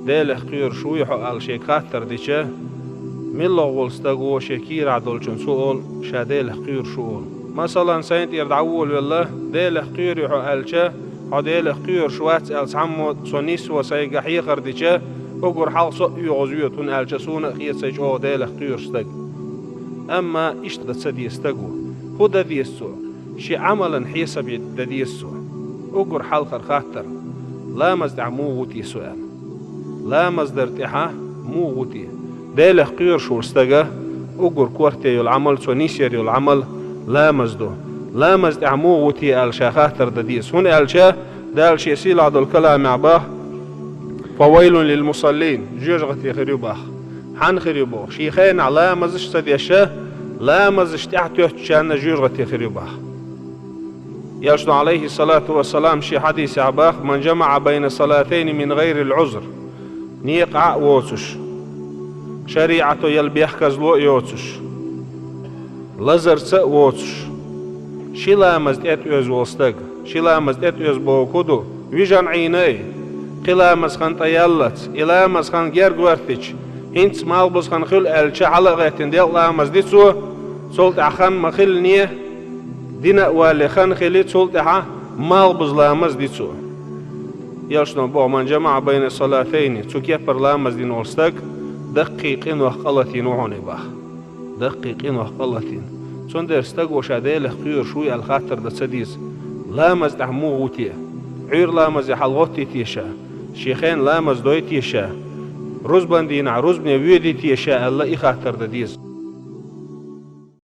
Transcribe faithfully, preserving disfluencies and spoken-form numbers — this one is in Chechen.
Делах кхоьруш вуй хьо аьлла шега хаттар дича, миллагӀа волу стаг ву шен кийрахь долчунна цо олу, ша Делах кхоьруш ву олу. Масалан, сайн тӀера дӀаволавелла, Делах кхоьруй хьо аьлча, хьо Делах кхоьруш вац аьлла цхьаммо цо нисво сайга хьехар дича, уггар хьалха со а оьгӀаз йоьду, хӀунда аьлча суна а хета сайн чӀогӀа Делах кхоьруш стаг. Амма иштта дан ца деза стаг ву. ХӀун дан деза цо? Шен Ӏамалан хьесап дан деза цо. Уггар хьалхара хаттар: ламаз тӀехь муха ву те со аьлла? Ламаз дар тӀехьа муха ву те? Делах кхоьруш волу стага уггар корта йолу Ӏамал, цо нисъяр йолу Ӏамал ламаз ду. Ламаз тӀехь муха ву те аьлла ша хаттар дан деза. ХӀунда аьлча Дала шен сийлахь долу каламехь баха: «Фавайлун лил мусаллин», жоьжахати хир ю баха. Хьанна хир ю боху? Шен хенахь ламазаш ца деш, ламазаш тӀехь тоьттучарна жоьжахати хир ю баха. Элчано, алейхиссалату вассалам, шен хьадисехь баха: «Ман жамаӀа байна салатайни мин гӀайрил Ӏузр». Некъахь а воцуш, шариӀато ял бехказло а йоцуш, лазарца а воцуш, ши ламаз тӀетӀоьзна волу стаг, ши ламаз тӀетӀоьзна бохург хӀун ду? Вижина Ӏийна а, кхин ламаз хан тӀеяллалц, и ламаз хан герга гӀоьртича, хӀинца малхбуза хан хуьлу аьлча, хьала а гӀеттина, делкъа ламаз ди цо, цул тӀаьхьа хан ма-хиллине, дина а валле хан хили, цул тӀаьхьа малхбуза ламаз ди цо. Элчано боху: «Ман жамаӀа байна салатайни», цу кепара ламаз дина волу стаг даккхий къинойх къа латийна ву хьуна баха. Даккхий къинойх къа латийна. Цундела стаго ша Делах кхоьруш вуй аьлла хаттар дан ца деза. Ламаз тӀехь муха ву те? Ӏуьйра ламазе хьалагӀоттий те ша? Шен хенахь ламаз дой те ша? Рузбан дийнахь рузбане воьдий те ша аьлла, и хаттар дан деза.